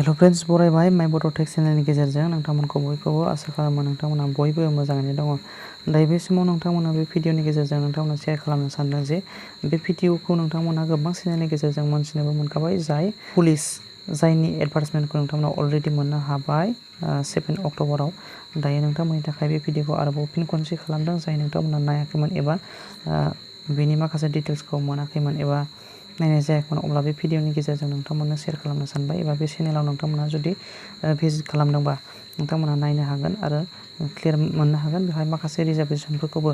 Hello friends, बरायबाय माय बड' tech चेनेलनि गेजेरजों नोंथांमोनखौ बयखौबो आसा खालामो नोंथांमोना बयबो मोजाङैनो दङ। दायो बे समाव नोंथांमोना बे भिडिअनि गेजेरजों नोंथांमोना शेयार खालामनो सानदों जे बे भिडिअखौ नोंथांमोना गोबां चेनेलनि गेजेरजों मोनथिनोबो मोनखाबाय, जायनि एडभार्टाइजमेन्टखौ नोंथांमोना अलरेडि मोननो हाबाय 7 अक्ट'बराव। दायो नोंथांमोननि थाखाय बे भिडिअखौ आरोबाव फिन खनसे खालामदों, जाय नोंथांमोना नायाखैमोन एबा बेनि माखासे डिटेल्सखौ मोनाखैमोन एबा नायनाय जायाखैमोन, अब्ला बे भिडिअनि गेजेरजों नोंथांमोननो शेयार खालामनो सानबाय। एबा बे चेनेलाव नोंथांमोना जुदि भिजिट खालामदोंबा नोंथांमोना नायनो हागोन आरो क्लियार मोननो हागोन। बेवहाय माखासे रिजार्भेसनफोरखौबो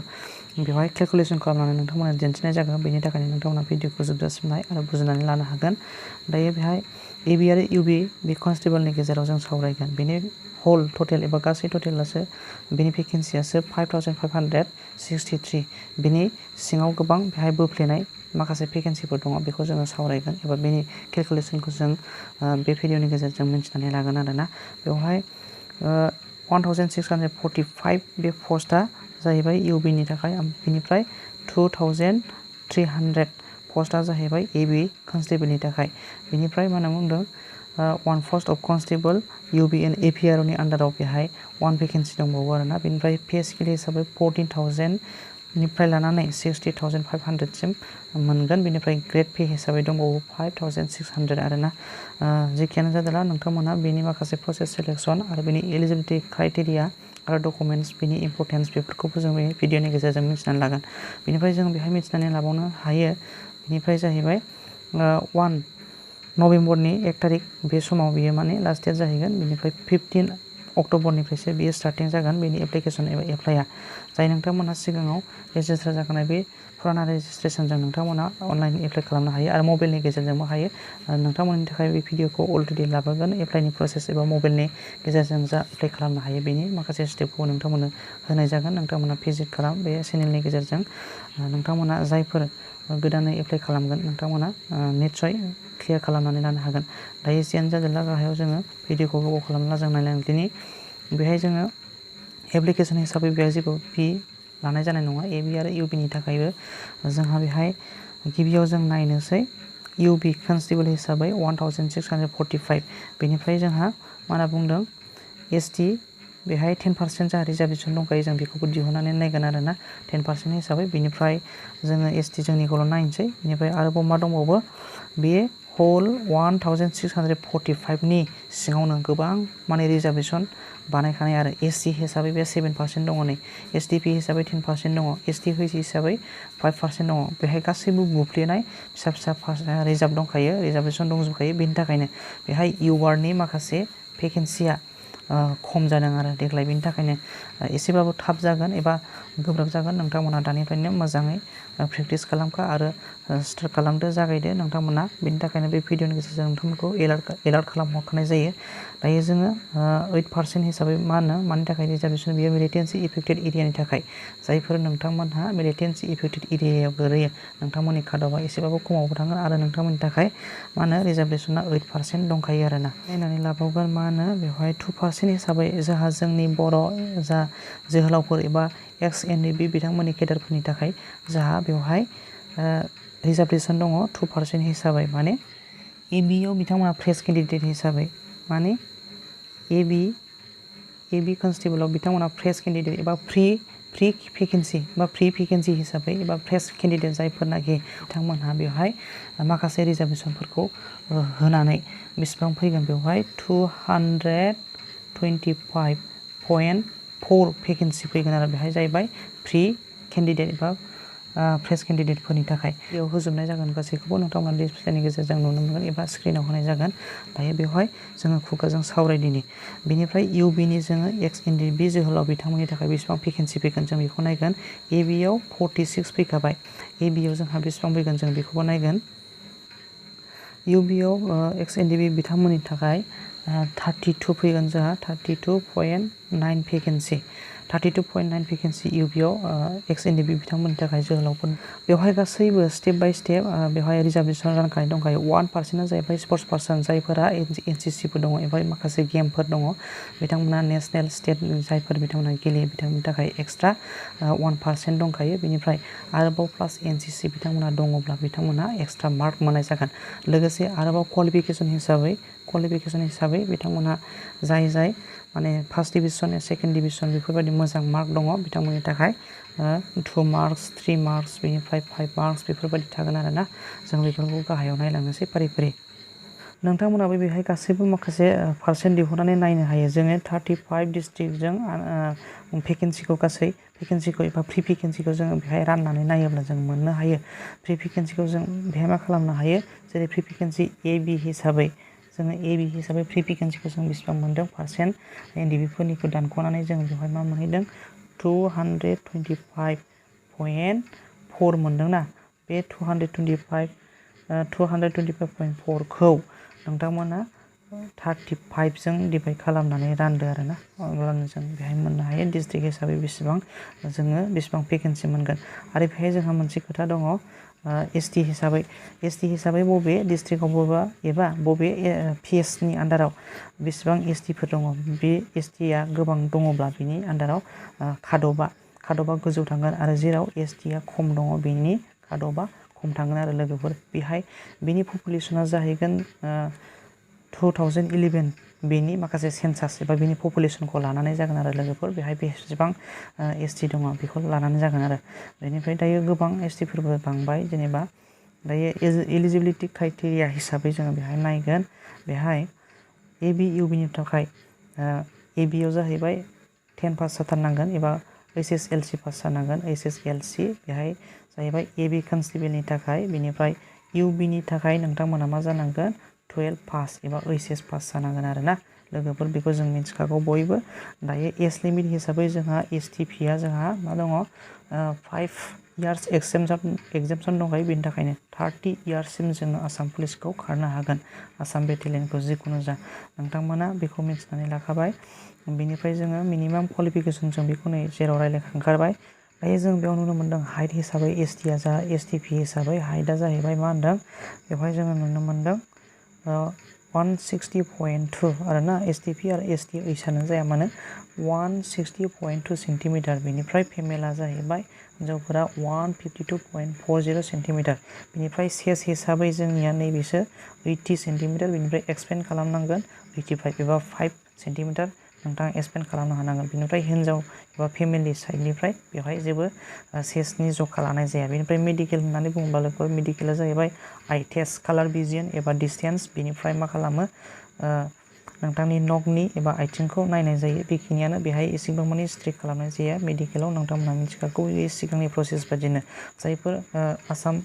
बेवहाय केलकुलेसन खालामनानै नोंथांमोना दिन्थिनाय जागोन। बेनि थाखायनो नोंथांमोना भिडिअखौ जोबजासिम नाय आरो बुजिनानै लानो हागोन। दायो बेहाय एबि आरो इउबि बे कनस्टेबलनि गेजेराव जों सावरायगोन। बेनि हल टटेल एबा गासै टटेलासो बेनि भेकेन्सियासो 5563। बेनि सिङाव गोबां बेहाय बोफ्लेनाय माखासे भेकेन्सिफोर दङ, बेखौ जोङो सावरायगोन एबा बेनि केलकुलेसनखौ जों बे भिडिअनि गेजेरजों मिन्थिनानै लागोन आरोना। बेवहाय 1645 बे पस्टआ जाहैबाय इउबिनि थाखाय, बेनिफ्राय 2300 पस्टआ जाहैबाय एबि कनस्टेबलनि थाखाय। बेनिफ्राय मा होनना बुंदों, 1 पस्ट अफ कनस्टेबल इउबि एन्ड एपिआरनि आन्डाराव बेहाय 1 भेकेन्सि दंबावो आरोना। बेनिफ्राय पे स्केल हिसाबै 14,000 निफ्राय लानानै 60,500 सिम मोनगोन। बेनिफ्राय ग्रेड पे हिसाबै दंबावो 5,600 आरोना। जेखियानो जादोंला नोंथांमोना बेनि माखासे प्रसेस सेलेक्सन आरो बेनि एलिजिबिलिटि क्राइटेरिया आरो डकुमेन्टस, बेनि इम्पर्टेन्स, बेफोरखौबो जों बे भिडिअनि गेजेरजों मिथिनानै लागोन। बेनिफ्राय जों बेहाय मिथिनानै लाबावनो हायो। बेनिफ्राय जाहैबाय 1 नभेम्बरनि 1 तारिख, बे समाव बियो माने लास्ट डेट जाहैगोन। बेनिफ्राय 15 अक्ट'बरनिफ्रायसो बियो स्टार्टिं जागोन बेनि एप्लिकेसन एबा एप्लाइआ। जाय नोंथांमोना सिगाङाव रेजिस्टार जाखानाय बे फुराना रेजिस्ट्रेसनजों नोंथांमोना अनलाइन एप्लाइ खालामनो हायो आरो मबाइलनि गेजेरजोंबो हायो। नोंथांमोननि थाखाय बे भिडिअखौ अलरेडि लाबोगोन। एप्लाइनि प्रसेस एबा मबाइलनि गेजेरजों जा एप्लाइ खालामनो हायो बेनि माखासे स्टेपखौ नोंथांमोननो होनाय जागोन। नोंथांमोना भिजिट खालाम बे चेनेलनि गेजेरजों। नोंथांमोना जायफोर गोदानै एप्लाइ खालामगोन नोंथांमोना निस्सय क्लियार खालामनानै लानो हागोन। दायो जियानो जादोंला गाहायाव जोङो भिडिअखौ गोबाव खालामला जों नायलांगोन। दिनै बेहाय जोङो एप्लिकेसन हिसाबै बेहाय जेबो फि लानाय जानाय नङा। एबि आरो इउबिनि थाखायबो जोंहा बेहाय गिबियाव जों नायनोसै इउबि कनस्टेबल हिसाबै 1645। बेनिफ्राय जोंहा मा होनना बुंदों, एसटि बेहाय 10% जोंहा रिजार्भेसन दंखायो, जों बेखौबो दिहुननानै नायगोन आरोना 10% हिसाबै। बेनिफ्राय जोङो एसटि जोंनिखौल' नायनोसै। बेनिफ्राय आरोबाव मा दंबावो, बे हल 1645 नि सिङावनो गोबां माने रिजार्भेसन बानायखानाय आरो एससि हिसाबै बे 7% दङ नै, एसटिपि हिसाबै 10% दङ, एसटि हिसाबै 5% दङ। बेहाय गासैबो बुफ्लेनाय फिसा फिसा रिजार्भ दंखायो, रिजार्भेसन दंजोबखायो। बेनि थाखायनो बेहाय इउआरनि माखासे भेकेन्सिया खम जादों आरो देग्लाय। बेनि थाखायनो एसेबाबो थाब जागोन एबा गोब्राब जागोन। नोंथांमोना दानिफ्रायनो मोजाङै प्रेक्टिस खालामखा आरो स्टार्ट खालामदो, जागायदो नोंथांमोना। बेनि थाखायनो बे भिडिअनि गेजेरजों नोंथांमोनखौ एलार्ट खालामहरखानाय जायो। दायो जोङो 8% हिसाबै मा होनो, मानि थाखाय रिजार्भेसन, बेयो मिलिटेन्सि इफेक्टेड एरियानि थाखाय। जायफोर नोंथांमोनहा मिलिटेन्सि इफेक्टेड एरियायाव गोलैयो नोंथांमोननि काटअफआ एसेबाबो खमावबो थांगोन आरो नोंथांमोननि थाखाय मा होनो रिजार्भेसना 8% दंखायो आरोना। नायनानै लाबावगोन मा होनो, बेवहाय 2% हिसाबै जोंहा जोंनि बर' जा जोहोलावफोर एबा एक्स एनडिएफबि बिथांमोननि केडारफोरनि थाखाय जोंहा बेवहाय रिजार्भेसन दङ 2% हिसाबै। माने एबिआव बिथांमोना फ्रेश केन्डिडेट हिसाबै, माने एबि कनस्टेबलाव बिथांमोना फ्रेश केन्डिडेट एबा फ्रि भेकेन्सि हिसाबै एबा फ्रेश केन्डिडेट जायफोरनाखि बिथांमोनहा बेवहाय माखासे रिजार्भेसनफोरखौ होनानै बेसेबां फैगोन, बेवहाय 225.4 भेकेन्सि फैगोन आरो बेहाय जाहैबाय फ्रि केन्डिडेट एबा फ्रेश केन्डिडेटफोरनि थाखाय। बेयाव होजोबनाय जागोन गासैखौबो नोंथांमोना डिसप्लेनि गेजेरजों नुनो मोनगोन एबा स्क्रिनाव होनाय जागोन। दायो बेवहाय जोङो खुगाजों सावरायदिनि। बेनिफ्राय इउबिनि जोङो एक्स एनडिएफबि जोहोलाव बिथांमोननि थाखाय बेसेबां भेकेन्सि फैगोन जों बेखौ नायगोन। एबिआव 46 फैखाबाय, एबिआव जोंहा बेसेबां फैगोन जों बेखौबो नायगोन। इउबिआव एक्स एनडिएफबि बिथांमोननि थाखाय 32 फैगोन जोंहा 32.9 भेकेन्सि। 32.9 भेकेन्सि इउबिआव एक्स एनडिएफबि बिथांमोननि थाखाय जोहोलावफोर बेवहाय गासैबो स्टेप बाय स्टेप बेवहाय रिजार्भेसन रानखानाय दंखायो 1%आ जाहैबाय स्पर्ट्स पार्सन जायफोरा एनसिसिफोर दङ एबा माखासे गेमफोर दङ बिथांमोना नेसनेल स्टेट जायफोर बिथांमोना गेलेयो बिथांमोननि थाखाय एक्सट्रा 1% दंखायो बेनिफ्राय आरोबाव प्लास एनसिसि बिथांमोना दङब्ला बिथांमोना एक्सट्रा मार्क मोननाय जागोन लोगोसे आरोबाव क्वालिफिकेसन हिसाबै बिथांमोना जाय माने फार्स्ट डिभिजन सेकेन्ड डिभिजन बेफोरबायदि मोजां मार्क दङ बिथांमोननि थाखाय 2 मार्क्स 3 मार्क्स बेनिफ्राय 5 मार्क्स बेफोरबायदि थागोन आरोना जों बेफोरखौ गाहायाव नायलांनोसै फारि नोंथांमोनाबो बेहाय गासैबो माखासे पार्सेन्ट दिहुननानै नायनो हायो जोङो 35 डिस्ट्रिक्टजों भेकेन्सिखौ एबा फ्रि भेकेन्सिखौ जोङो बेहाय राननानै नायोब्ला जों मोननो हायो फ्रि भेकेन्सिखौ जों बेहाय मा खालामनो हायो जेरै फ्रि भेकेन्सि एबि हिसाबै फ्रि भेकेन्सिखौ जों बेसेबां मोनदों पार्सेन्ट एनडिएफबिफोरनिखौ दानख'नानै जों बेवहाय मा मोनहैदों 225.4 मोनदोंना बे 225.4 खौ नोंथांमोना 35 जों डिभाइड खालामनानै रानदो आरोना अब्लानो जों बेहाय मोननो हायो डिस्ट्रिक्ट हिसाबै बेसेबां भेकेन्सि मोनगोन आरो बेहाय जोंहा मोनसे खोथा दङ एसटि हिसाबै बबे डिस्ट्रिक्टआव एबा बबे पिएसनि आन्दाराव बेसेबां एसटिफोर दङ बे एसटिआ गोबां दङब्ला बिनि आन्दाराव खादबा गोजौ थांगोन आरो जेराव एसटिआ खम दङ बेनि खादबा खम थांगोन आरो लोगोफोर बेहाय बिनि पपुलेसना जाहैगोन 2011 बेनि माखासे सेन्सास एबा बिनि पपुलेसनखौ लानानै जागोन आरो लोगोफोर बेहाय बेसेबां एसटि दङ बेखौ लानानै जागोन आरो बेनिफ्राय दायो गोबां एसटिफोरबो बांबाय जेनेबा दायो एलिजिबिलिटि क्राइटेरिया हिसाबै जोङो बेहाय नायगोन बेहाय एबि इउबिनि थाखाय एबिआव जाहैबाय 10 पास जाथारनांगोन एबा एसएसएलसि पास जानांगोन एसएसएलसि बेहाय जाहैबाय एबि कनस्टेबलनि थाखाय बेनिफ्राय इउबिनि थाखाय नोंथांमोना मा जानांगोन 12 पास एबा ओइचएस पास जानांगोन आरोना लोगोफोर बेखौ जों मिथिखागौ बयबो दायो एज लिमिट हिसाबै जोंहा एसटिपिआ जोंहा मा दङ 5 इयार्स एगजेमसन दंखायो बेनि थाखायनो 30 इयार्ससिम जोङो आसाम पुलिसखौ खारनो हागोन आसाम बेटेलियनखौ जिखुनु जा नोंथांमोना बेखौ मिथिनानै लाखाबाय बेनिफ्राय जोङो मिनिमाम क्वालिफिकेसन जों बेखौ नै जेराव रायज्लायखांखाबाय दायो जों बेयाव नुनो मोन्दों हाइट हिसाबै एसटिपि हिसाबै हाइटआ जाहैबाय मा होनदों बेवहाय जोङो नुनो मोन्दों 160.2 आरोना एसटिपि आरो एसटि ओइसानो जाया मानो 160.2 सेन्टिमिटार बेनिफ्राय फेमेला जाहैबाय हिन्जावफोरा 152.40 सेन्टिमिटार बेनिफ्राय सेस हिसाबै जोंनिया नैबेसो 80 सेन्टिमिटार बेनिफ्राय एक्सपेन्ड खालामनांगोन 85 एबा 5 सेन्टिमिटार नोंथाङा एक्सपेन्ड खालामनो हानांगोन बेनिफ्राय हिन्जाव एबा फेमिलि साइडनिफ्राय बेवहाय जेबो सेसनि जखा लानाय जाया बेनिफ्राय मेडिकेल होननानै बुङोब्ला लोगोफोर मेडिकेला जाहैबाय आइ टेस्ट कालार भिजन एबा डिसटेन्स बेनिफ्राय मा खालामो नोंथांनि नगनि एबा आथिंखौ नायनाय जायो बेखिनियानो बेहाय एसेबां माने स्ट्रिक्ट खालामनाय जाया मेडिकेलाव नोंथांमोनहा मिथिखागौ सिगांनि प्रसेस बादिनो जायफोर आसाम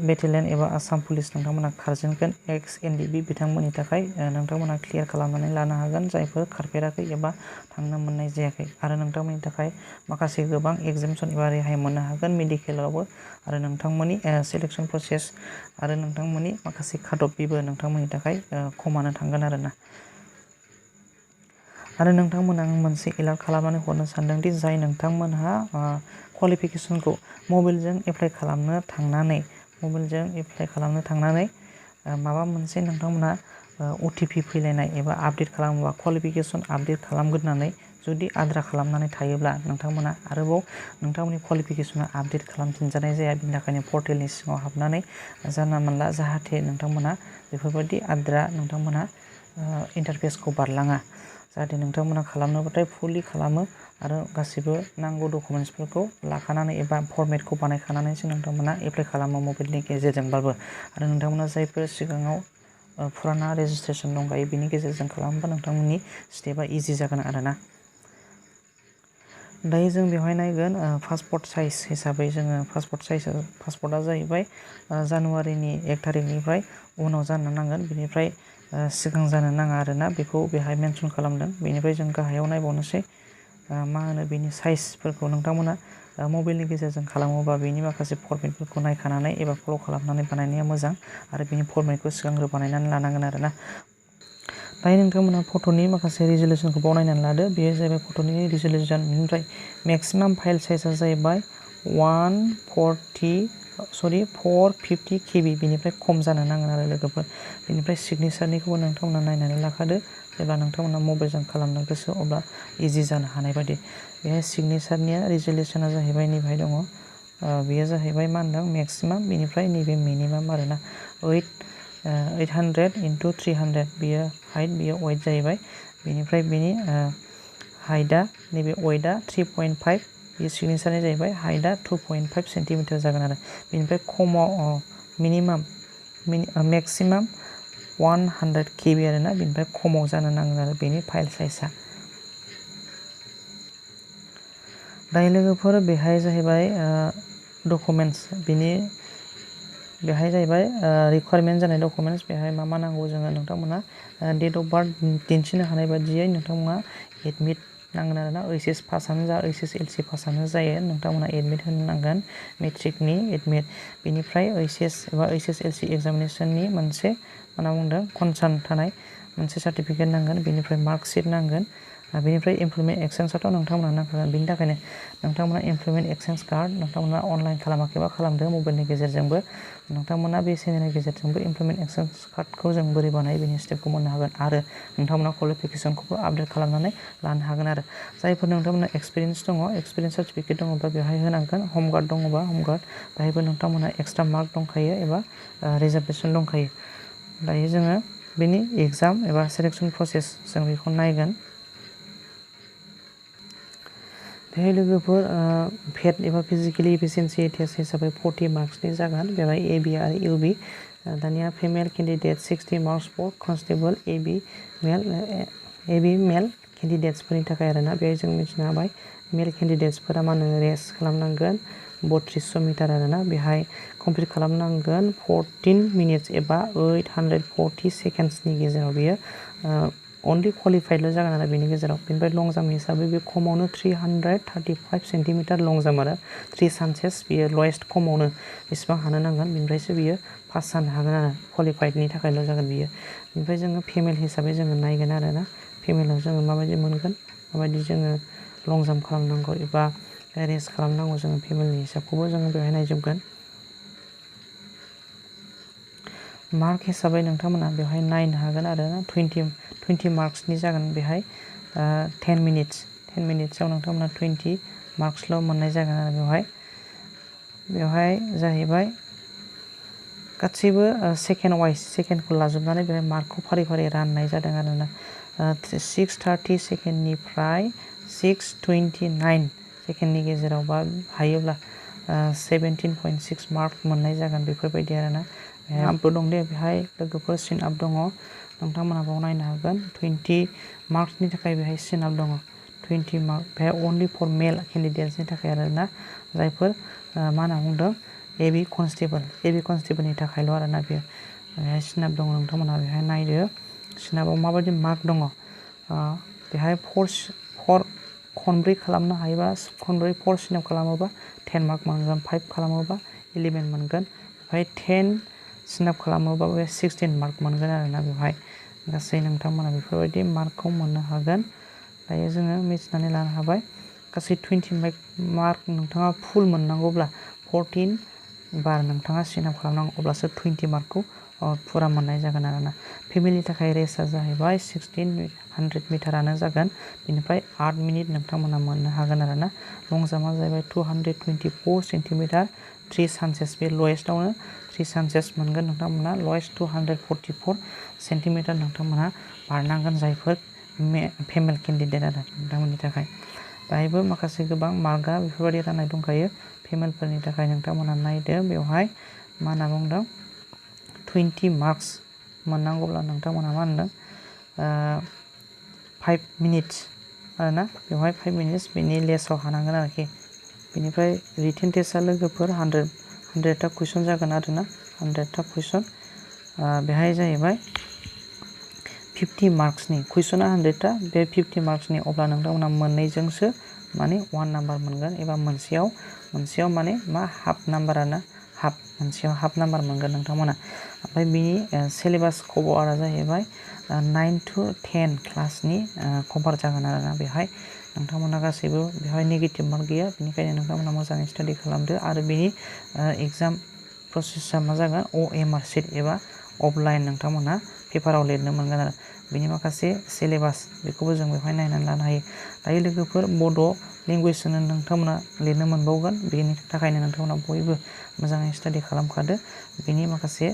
बेटेलियन एबा आसाम पुलिस नोंथांमोना खारजेनगोन एक्स एनडिएफबि बिथांमोननि थाखाय नोंथांमोना क्लियार खालामनानै लानो हागोन जायफोर खारफेराखै एबा थांनो मोननाय जायाखै आरो नोंथांमोननि थाखाय माखासे गोबां एगजेमसन एबा रेहाय मोननो हागोन मेडिकेलावबो आरो नोंथांमोननि सिलेक्सन प्रसेस आरो नोंथांमोननि माखासे खादब बेबो नोंथांमोननि थाखाय खमानो थांगोन आरो नोंथांमोना आं मोनसे एलार्ट खालामनानै हरनो सानदोंदि जाय नोंथांमोनहा क्वालिफिकेसनखौ मबाइलजों एप्लाइ खालामनो थांनानै माबा मोनसे नोंथांमोना अटिपि फैलायनाय एबा आपडेट खालामोबा क्वालिफिकेसन आपडेट खालामग्रोनानै जुदि आद्रा खालामनानै थायोब्ला नोंथांमोना आरोबाव नोंथांमोननि क्वालिफिकेसना आपडेट खालामफिनजानाय जाया बिनि थाखायनो पर्टेलनि सिङाव हाबनानै जानला मोनला जाहाथे नोंथांमोना बेफोरबायदि आद्रा नोंथांमोना इन्टारफेसखौ बारलाङा जाहाथे नोंथांमोना खालामनोबाथाय फुलि खालामो आरो गासिबो नांगौ डकुमेन्टसफोरखौ लाखानानै एबा फर्मेटखौ बानायखानानैसो नोंथांमोना एप्लाइ खालामो मबाइलनि गेजेरजोंबाबो आरो नोंथांमोना जायफोर सिगाङाव फुराना रेजिस्ट्रेसन दंखायो बिनि गेजेरजों खालामोबा नोंथांमोननि स्टेपा इजि जागोन आरोना दायो जों बेवहाय नायगोन पासपर्ट साइज हिसाबै जोङो पासपर्टआ जाहैबाय जानुवारिनि 1 थारिखनिफ्राय उनाव जानो नांगोन बेनिफ्राय सिगां जानो नाङा आरोना बेखौ बेहाय मेनसन खालामदों बेनिफ्राय जों गाहायाव नायबावनोसै मा होनो बेनि साइजफोरखौ नोंथांमोना मबाइलनि गेजेरजों खालामोबा बेनि माखासे फर्मेटफोरखौ नायखानानै एबा फल' खालामनानै बानायनाया मोजां आरो बेनि फर्मेटखौ सिगांग्रो बानायनानै लानांगोन आरोना दायो नोंथांमोना फट'नि माखासे रिजोल्युसनखौ बनायनानै लादो। बेयो जाहैबाय फट'नि रिजोल्युसन। बेनिफ्राय मेक्सिमाम फाइल साइजआ जाहैबाय 450 KB बेनिफ्राय खम जानो नांगोन आरो लोगोफोर। बेनिफ्राय सिगनेचारनिखौबो नोंथांमोना नायनानै लाखादो। जेब्ला नोंथांमोना मबाइलजों खालामनो गोसो अब्ला इजि जानो हानाय बायदि। बेहाय सिगनेचारनिया रिजोल्युसना जाहैबाय नैबेहाय दङ। बेयो जाहैबाय मा होनदों मेक्सिमाम, बेनिफ्राय नैबे मिनिमाम आरोना 800 × 300 बेयो हाइट, बेयो वेट जाहैबाय। बेनिफ्राय बेनि हाइटआ नैबे वेटआ 3.5, बेयो सिगनेचारनि जाहैबाय। हाइटआ 2.5 सेन्टिमिटार जागोन आरो। बेनिफ्राय खमाव मेक्सिमाम 100 KB आरोना। बेनिफ्राय खमाव जानो नांगोन आरो बेनि फाइल साइजआ। दायो लोगोफोर बेहाय जाहैबाय डकुमेन्ट्स, बेहाय जाहैबाय रिक्वायरमेन्ट जानाय डकुमेन्ट्स। बेहाय मा नांगौ जोङो नोंथांमोना डेट अफ बार्थ दिन्थिनो हानाय बायदियै नोंथांमोना एडमिट नांगोन आरोना। HS पासआनो जा HSLC पासआनो जायो, नोंथांमोना एडमिट होनो नांगोन, मेट्रिकनि एडमिट। बेनिफ्राय HS एबा HSLC एग्जामिनेसननि मोनसे मा बुंदों कनसार्न थानाय मोनसे सार्टिफिकेट नांगोन। बेनिफ्राय मार्कशिट नांगोन। बेनिफ्राय इमप्लयमेन्ट एक्सचेन्जआथ' नोंथांमोना नांखागोन। बेनि थाखायनो नोंथांमोना इमप्लयमेन्ट एक्सचेन्ज कार्ड नोंथांमोना अनलाइन खालामाखैबा खालामदो मबाइलनि गेजेरजोंबो। नोंथांमोना बे चेनेलनि गेजेरजोंबो इमप्लयमेन्ट एक्सचेन्ज कार्डखौ जों बोरै बानायो बेनि स्टेपखौ मोननो हागोन। आरो नोंथांमोना क्वालिफिकेसनखौबो आपडेट खालामनानै लानो हागोन आरो। जायफोर नोंथांमोना एक्सपिरियेन्स दङ, एक्सपिरियेन्स सार्टिफिकेट दङबा बेवहाय होनांगोन। हम गार्ड दङबा हम गार्ड, बेहायबो नोंथांमोना एक्सट्रा मार्क दंखायो एबा रिजार्भेसन दंखायो। दायो जोङो बेनि एग्जाम एबा सिलेक्सन प्रसेस जों बेखौ नायगोन। बेहाय लोगोफोर भेट एबा फिजिकेलि एफिसियेन्सि टेस्ट हिसाबै 40 मार्क्सनि जागोन। बेवहाय AB आरो UB। दानिया female candidate 60 marks for constable AB male केन्डिडेट्सफोरनि थाखाय आरोना। बेहाय जों मिथिनो हाबाय मेल केन्डिडेट्सफोरा मा होनो रेस खालामनांगोन 3200 मिटार आरोना। बेहाय कमप्लिट खालामनांगोन 14 मिनिट्स एबा 840 सेकेन्ड्सनि गेजेराव। बेयो अनलि क्वालिफाइडल' जागोन आरो बेनि गेजेराव। बेनिफ्राय लं जाम्प हिसाबै बे खमावनो 335 सेन्टिमिटार लं जाम्प आरो 3 चान्सेस। बेयो लवेस्ट खमावनो बेसेबां हानो नांगोन बेनिफ्रायसो बियो पास जानो हागोन आरो। क्वालिफाइडनि थाखायल' जागोन बियो। बेनिफ्राय जोङो फिमेल हिसाबै जोङो नायगोन आरोना। फिमेलाव जोङो माबायदि मोनगोन, माबायदि जोङो लं जाम्प खालामनांगौ एबा रेस खालामनांगौ, जोङो फिमेलनि हिसाबखौबो जोङो बेवहाय नायजोबगोन। मार्क हिसाबै नोंथांमोना बेवहाय नायनो हागोन आरोना। 20 मार्क्सनि जागोन बेहाय 10 मिनिट्सआव नोंथांमोना 20 मार्क्सल' मोननाय जागोन आरो बेवहाय जाहैबाय गासैबो सेकेन्ड वाइज सेकेन्डखौ लाजोबनानै बेहाय मार्कखौ फारि फारि राननाय जादों आरोना। 6:30 सेकेन्डनिफ्राय 6:29 सेकेन्डनि गेजेराव बा हायोब्ला 17.6 मार्क मोननाय जागोन बेफोरबायदि आरोना। आपबो दं दे बेहाय लोगोफोर, सिन आप दङ। नोंथांमोना बाव नायनो हागोन। 20 मार्क्सनि थाखाय बेहाय सिन आप दङ। 20 मार्क बेहाय अनलि फर मेल केन्डिडेट्सनि थाखाय आरोना। जायफोर मा होनना बुंदों AB कनस्टेबलनि थाखायल' आरोना बेयो। बेहाय सिन आप दङ, नोंथांमोना बेहाय नायदो सिन आपआव माबायदि मार्क दङ। बेहाय 4 खनब्रै खालामनो हायोबा खनब्रै 4 सिन आप खालामोबा 10 मार्क मोनगोन। 5 खालामोबा 11 मोनगोन। बेहाय 10 सिन आप खालामोबा बे 16 मार्क मोनगोन आरोना। बेवहाय गासै नोंथांमोना बेफोरबायदि मार्कखौ मोननो हागोन। दायो जोङो मिथिनानै लानो हाबाय गासै 20 मार्क नोंथाङा फुल मोननांगौब्ला 14 बार नोंथाङा सिन आप खालामनांगौ, अब्लासो 20 मार्कखौ फुरा मोननाय जागोन आरोना। फिमेलनि थाखाय रेसआ जाहैबाय 1600 मिटारानो जागोन। बेनिफ्राय 8 मिनिट नोंथांमोना मोननो हागोन आरोना। लं जाम्पआ जाहैबाय 224 सेन्टिमिटार 3 चान्सेस। बे लवेस्टआवनो 3 चान्सेस मोनगोन नोंथांमोना। लवेस्ट 244 सेन्टिमिटार नोंथांमोना बारनांगोन, जायफोर फिमेल केन्डिडेट आरो नोंथांमोननि थाखाय। बाहायबो माखासे गोबां मार्कआ बेफोरबायदि राननाय दंखायो फिमेलफोरनि थाखाय। नोंथांमोना नायदो बेवहाय मा होनना बुंदों 20 मार्क्स मोननांगौब्ला नोंथांमोना मा होनदों 5 मिनिट्स आरोना। बेवहाय 5 मिनिट्स बेनि लेसाव हानांगोन आरोखि। बेनिफ्राय रिटेन टेस्टआ लोगोफोर 100टा कुइसन जागोन आरोना। 100टा कुइसन। बेहाय जाहैबाय 50 मार्क्सनि कुइसना 100टा, बे 50 मार्क्सनि। अब्ला नोंथांमोना मोननैजोंसो माने 1 नाम्बार मोनगोन एबा मोनसेयाव माने मा हाफ नाम्बार आरोना। हाफ मोनसेयाव हाफ नाम्बार मोनगोन नोंथांमोना ओमफ्राय बिनि सिलेबास कभारा जाहैबाय 9 to 10 क्लासनि कभार जागोन आरोना बेहाय नोंथांमोना गासैबो बेहाय नेगेटिभ मार्क गैया बेनिखायनो नोंथांमोना मोजाङै स्टाडि खालामदो आरो बिनि एग्जाम प्रसेसा मा जागोन OMR शीट एबा अफलाइन नोंथांमोना पेपाराव लिरनो मोनगोन आरो बिनि माखासे सिलेबास बेखौबो जों बेवहाय नायनानै लानो हायो दायो लोगोफोर बड' लेंगुवेजजोंनो नोंथांमोना लिरनो मोनबावगोन बेनि थाखायनो नोंथांमोना बयबो मोजाङै स्टाडि खालामखादो बिनि माखासे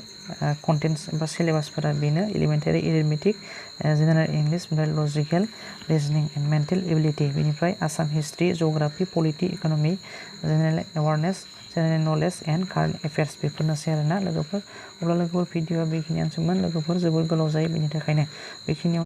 कन्टेन्टस एबा सिलेबासफोरा बेनो एलिमेन्टारि एरिथमेटिक जेनेरेल इंलिश ओमफ्राय logical reasoning and mental ability बेनिफ्राय Assam history geography polity economy general awareness general knowledge and current affairs बेफोरनोसै आरोना लोगोफोर अब्ला लोगोफोर भिडिअआ बेखिनियानोसोमोन लोगोफोर जोबोर गोलाव जायो बेनि थाखायनो बेखिनियाव